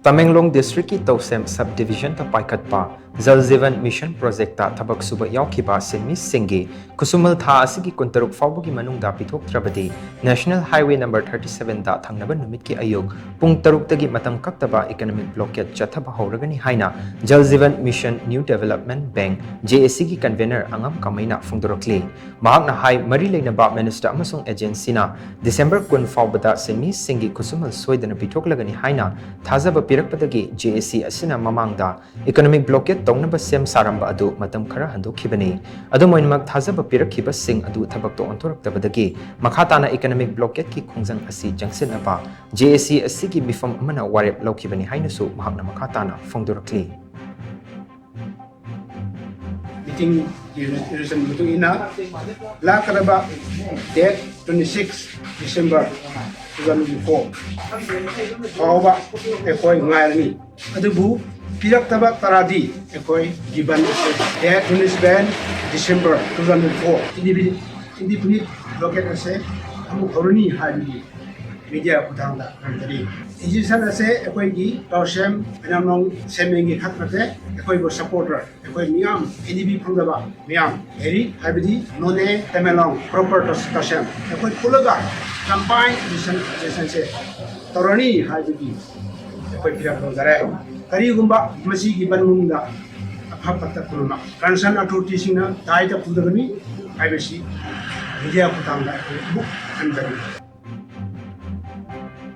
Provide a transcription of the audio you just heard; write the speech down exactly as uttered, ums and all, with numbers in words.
ꯇꯃꯦꯡꯂꯣꯡ ꯗꯤꯁꯇ꯭ꯔꯤꯛꯀꯤ ꯇꯧꯁꯦꯝ ꯁꯕ ꯗꯤꯕꯤꯖꯟꯗ ꯄꯥꯏꯈꯠꯄ Jal Jeevan mission project ꯊꯕꯛ ꯁꯨꯕ ꯌꯥꯎꯈꯤꯕ ꯁꯤꯟꯃꯤꯁꯤꯡꯒꯤ ꯈꯨꯠꯁꯨꯃꯜ ꯊꯥ ꯑꯁꯤꯒꯤ ꯀꯨꯟꯇꯔꯨꯛ ꯐꯥꯎꯕꯒꯤ ꯃꯅꯨꯡꯗ ꯄꯤꯊꯣꯛꯇ꯭ꯔꯕꯗꯤ National Highway number thirty seven ꯗ ꯊꯪꯅꯕ ꯅꯨꯃꯤꯠꯀꯤ ꯑꯌꯨꯛ ꯄꯨꯡ ꯇꯔꯨꯛꯇꯒꯤ ꯃꯇꯝ ꯀꯛꯇꯕ economic blockade ꯆꯠꯊꯕ ꯍꯧꯔꯒꯅꯤ ꯍꯥꯏꯅ Jal Jeevan mission new development bank, J A C ꯒꯤ convener ꯑꯉꯝ ꯀꯃꯩꯅ ꯐꯣꯡꯗꯣꯔꯛꯂꯤ꯫ ꯃꯍꯥꯛꯅ ꯍꯥꯏ, ꯃꯔꯤ ꯂꯩꯅꯕ ꯃꯤꯅꯤꯁꯇꯔ ꯑꯃꯁꯨꯡ ꯑꯦꯖꯦꯟꯁꯤꯅ ꯗꯤꯁꯦꯝꯕꯔ ꯀꯨꯟ ꯐꯥꯎꯕꯗ ꯁꯤꯟꯃꯤꯁꯤꯡꯒꯤ ꯈꯨꯠꯁꯨꯃꯜ ꯁꯣꯏꯗꯅ ꯄꯤꯊꯣꯛꯂꯒꯅꯤ ꯍꯥꯏꯅ ꯊꯥꯖꯕ ꯄꯤꯔꯛꯄꯗꯒꯤ J A C ꯑꯁꯤꯅ ꯃꯃꯥꯡꯗ economic blockade ꯇꯧꯅꯕ ꯁꯦꯝ ꯁꯥꯔꯝꯕ ꯑꯗꯨ ꯃꯇꯝ ꯈꯔ ꯍꯟꯗꯣꯛꯈꯤꯕꯅꯤ꯫ ꯑꯗꯨꯝ ꯑꯣꯏꯅꯃꯛ, ꯊꯥꯖꯕ ꯄꯤꯔꯛꯈꯤꯕꯁꯤꯡ ꯑꯗꯨ ꯊꯕꯛꯇ ꯑꯣꯟꯊꯣꯔꯛꯇꯕꯗꯒꯤ ꯃꯈꯥ ꯇꯥꯅ economic blockade ꯀꯤ ꯈꯣꯡꯖꯪ ꯑꯁꯤ ꯆꯪꯁꯤꯟꯅꯕ J A C ꯑꯁꯤꯒꯤ ꯃꯤꯐꯝ ꯑꯃꯅ ꯋꯥꯔꯦꯞ ꯂꯧꯈꯤꯕꯅꯤ ꯍꯥꯏꯅꯁꯨ ꯃꯍꯥꯛꯅ ꯃꯈꯥ ꯇꯥꯅ ꯐꯣꯡꯗꯣꯔꯛꯂꯤ꯫ Meeting resolution ꯃꯇꯨꯡ ꯏꯟꯅ ꯂꯥꯛꯀꯗꯕ date twenty six December two thousand four ꯐꯥꯎꯕ ꯑꯩꯈꯣꯏ ꯉꯥꯏꯔꯅꯤ꯫ ꯑꯗꯨꯕꯨ ꯄꯤꯔꯛꯇꯕ ꯇꯥꯔꯗꯤ ꯑꯩꯈꯣꯏ ꯒꯤꯕꯟ ꯑꯁꯦ date twenty seven December two thousand four indefinite blockade ꯑꯁꯦ ꯑꯃꯨꯛ ꯍꯧꯔꯅꯤ ꯍꯥꯏꯕꯒꯤ media ꯈꯨꯊꯥꯡꯗ ꯈꯪꯍꯟꯖꯔꯤ꯫ Decision ꯑꯁꯦ ꯑꯩꯈꯣꯏꯒꯤ ꯇꯧꯁꯦꯝ ꯃꯌꯥꯝꯂꯣꯡ ꯁꯦꯝꯃꯦꯡꯒꯤ ꯈꯛ ꯅꯠꯇꯦ, ꯑꯩꯈꯣꯏꯕꯨ supporter, ꯑꯩꯈꯣꯏ ꯃꯤꯌꯥꯝ N D B ꯐꯪꯗꯕ ꯃꯤꯌꯥꯝ ꯂꯩꯔꯤ, ꯍꯥꯏꯕꯗꯤ ꯅꯣꯅꯦ, ꯇꯃꯦꯡꯂꯣꯡ, proper ꯇꯧꯁꯦꯝ ꯑꯩꯈꯣꯏ ꯄꯨꯜꯂꯒ combine decision decision ꯁꯦ ꯇꯧꯔꯅꯤ ꯍꯥꯏꯕꯒꯤ ꯑꯩꯈꯣꯏ ꯐꯤꯔꯦꯞ ꯂꯧꯖꯔꯦ꯫ ꯀꯔꯤꯒꯨꯝꯕ ꯃꯁꯤꯒꯤ ꯃꯅꯨꯡꯗ ꯑꯐ ꯐꯠꯇ ꯄꯨꯝꯅꯃꯛ concern authority ꯁꯤꯡꯅ ꯗꯥꯏꯗ ꯄꯨꯗꯕꯅꯤ ꯍꯥꯏꯕꯁꯤ media ꯈꯨꯊꯥꯡꯗ ꯑꯩꯈꯣꯏ ꯑꯃꯨꯛ ꯈꯟꯖꯔꯤ꯫